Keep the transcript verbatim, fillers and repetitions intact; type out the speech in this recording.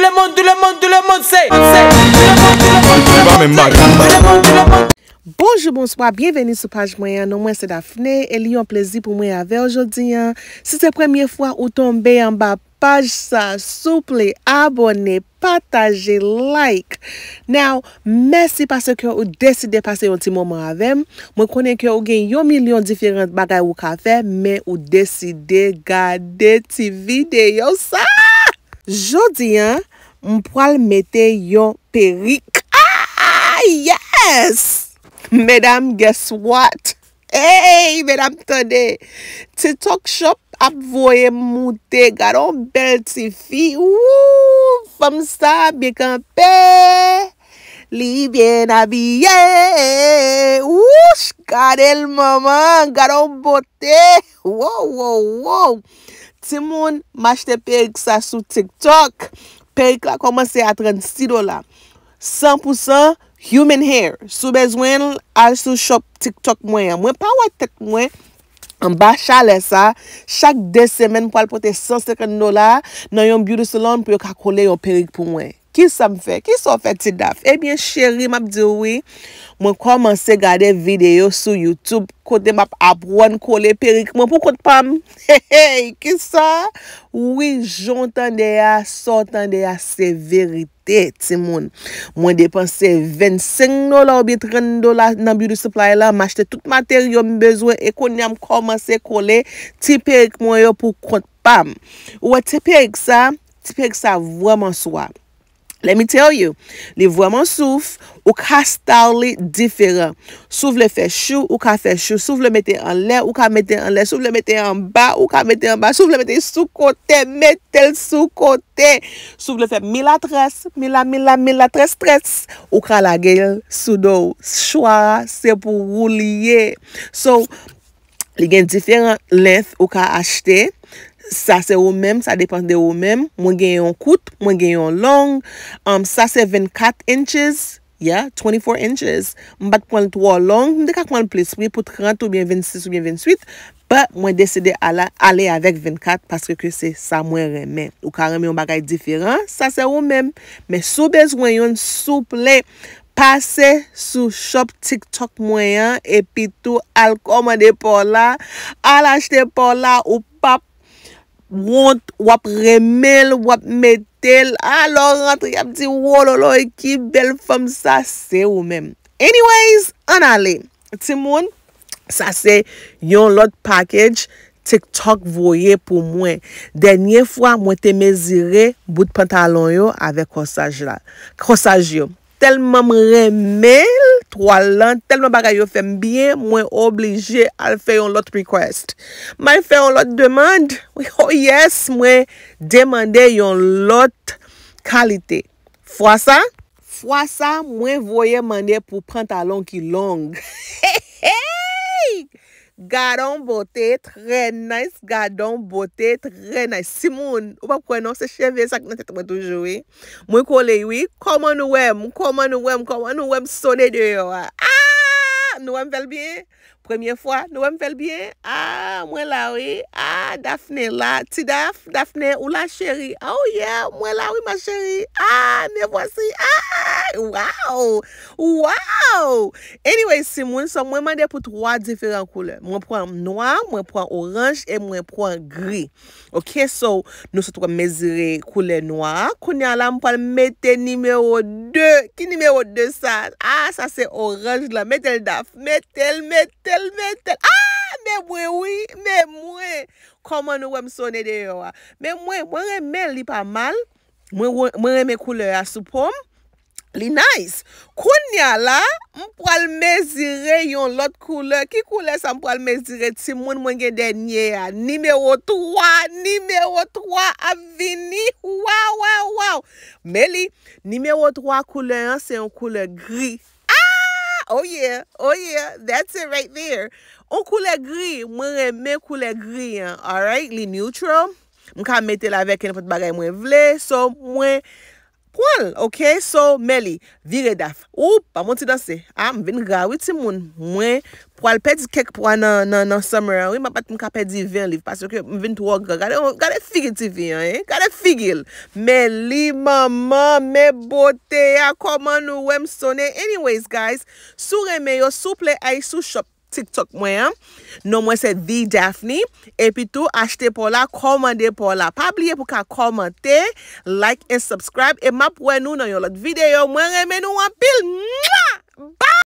Tout le monde, tout le monde, tout le monde, c'est, c'est, tout le monde, tout le monde, tout le monde, c'est, tout le monde, tout le monde. Bonjou, bonswa, byenveni sou paj mwen an. Non mwen se Daphné e li yon plezi pou mwen avè w jodi an. Si se premye fwa ou tonbe anba paj sa, souple, abòne, pataje, like. Now, mèsi paske ou deside pase yon ti moman avè m. Mwen konnen ke ou gen yon milyon diferan bagay ou ka fè, men ou deside gade ti videyo sa. Jodi an, m pral mete yon perik. Ah, yes! Medam, guess what? Hey, medam, tande! TikTok Shop ap voye m moute. Gade yon bèl ti fi. Woo! Fanm sa byen kanpe. Li byen abiye. Wouch! Gade l, manman. Gade yon bote. Wow, wow, wow! Timoun, m achte perik sa sou TikTok. Perik la kòmanse a trannsis dola. San pou san human hair. Si w bezwen l, al sou shop TikTok mwen an. Mwen pa wè tèt mwen anba chalè sa. Chak de semèn, m pral pote san senkant dola nan yon beauty salon pou yo ka kole yon perik pou mwen. Kisa m fè? Kisa w fè, Ti Daf? Ebyen, cheri, m ap di w wi. Mwen kòmanse gade videyo sou YouTube kote m ap aprann kole perik mwen pou kont pa m. Hey, hey, kisa? Wi, jan w tande a, sa w tande a, se verite, timoun. Mwen depanse vennsenk dola oubyen trant dola nan beauty supply la, m achte tout materyo m bezwen e kounye a m kòmanse kole ti perik mwen yo pou kont pa m. Ou wè ti perik sa? Ti perik sa vrèman swa. Let me tell you, li vrèman souf, ou ka style li diferan. Si w vle fè chou, ou ka fè chou. Si w vle mete anlè, ou ka mete anlè. Si w vle mete anba, ou ka mete anba. Si w vle mete sou kote, mete l sou kote. Si w vle fè milatrès, mila, mila, milatrès, très, ou ka lage l sou do w. Chwa a, se pou ou li ye. So, li gen diferan length ou ka achte. Sa se ou menm, sa depann de ou menm. Mwen gen yon kout, mwen gen yon long. Um, sa se vennkat inches. Yeah, twenty-four inches. M pa t pran l twò long. M te ka pran l plis, wi, pou trant oubyen vennsis oubyen vennwit. But mwen deside ala, ale avèk vennkat paske ke se sa mwen renmen. Ou ka renmen yon bagay diferan, sa se ou menm. Men si w bezwen youn, souple, pase sou shop TikTok mwen an, epi tou al kòmande pa w la, al achte pa w la, ou p ap wont, w ap renmen l, w ap mete l. A, lè w rantre, y ap di, "Wololoy, ki bèl fanm sa," se ou menm. Anyways, ann ale. Timoun, sa se yon lòt package TikTok voye pou mwen. Dènye fwa, mwen te mezire bout pantalon yo avèk kòsaj la. Kòsaj yo. Tèlman m renmen l, twal lan, tèlman bagay yo fè m byen, mwen oblije al fè yon lòt request. M al fè yon lòt demann. Oh yes, mwen demande yon lòt kalite. Fwa sa, fwa sa, mwen voye mande pou pantalon ki long. Hey! Gadon bote, trè nice, gadon bote, trè nice. Timoun, ou p ap kwè non, se cheve sa k nan tèt mwen toujou, wi. Mwen kole, wi. Kòman nou wè m? Kòman nou wè m? Kòman nou wè m sone deyò a? Ah! Nou wè m fè l byen? Premye fwa, nou wè m fè l byen? Ah, mwen la, wi. Ah, Daphné la. Ti Daf, Daphné, ou la, cheri? Oh, yeah, mwen la, wi, ma chérie. Ah, me voici. Ah, wow! Wow! Anyway, timoun, so mwen mande pou twa diferan koulè. Mwen pran nwa, mwen pran oranj e mwen pran gri. Ok, so nou sot wè m mezire koulè nwa a. Kounye a la, m pral mete nimewo de. Ki nimewo de sa? Ah, sa se oranj la. Mete l, Daf. Mete l, mete l, mete l. Ah, men mwen wi, men mwen. Kòman nou wè m sone deyò a? Men mwen, mwen renmen l, li pa mal. Mwen, mwen renmen koulè a sou po m. Li nice. Kounye a la, m pral mezire yon lòt koulè. Ki koulè sa m pral mezire? Timoun, mwen gen dènye a. Nimewo twa, nimewo twa ap vini. Waw, waw, waw. Men li, nimewo twa koulè an, se yon koulè gri. Ah! Oh yeah, oh yeah, that's it right there. Yon koulè gri, mwen renmen koulè gri an, alright? Li neutral. M ka mete l avèk nenpòt bagay mwen vle. So, mwen Pran l, ok? So, Melly, vire daf. Ou, pa monti danse. Ah, m vin gra, wi, timoun. Mwen, pwal pèdi kèk pwa nan, nan, nan summer an, wi, m ap bat m ka pèdi ven liv, paske m vin twò gran. Gade, gade figi ti fi an, hein? Gade figi l. Melly, manman, men bote a, kòman nou wè m sonnen? Anyways, guys, si w renmen yo, souple, ay sou shop TikTok mwen an. Non mwen se The Daphne. Epi tou, achte pa w la, kòmande pa w la. Pa bliye pou ka kòmante, like and subscribe. E m ap wè nou nan yon lòt videyo. Mwen renmen nou anpil. Mwah! Bye!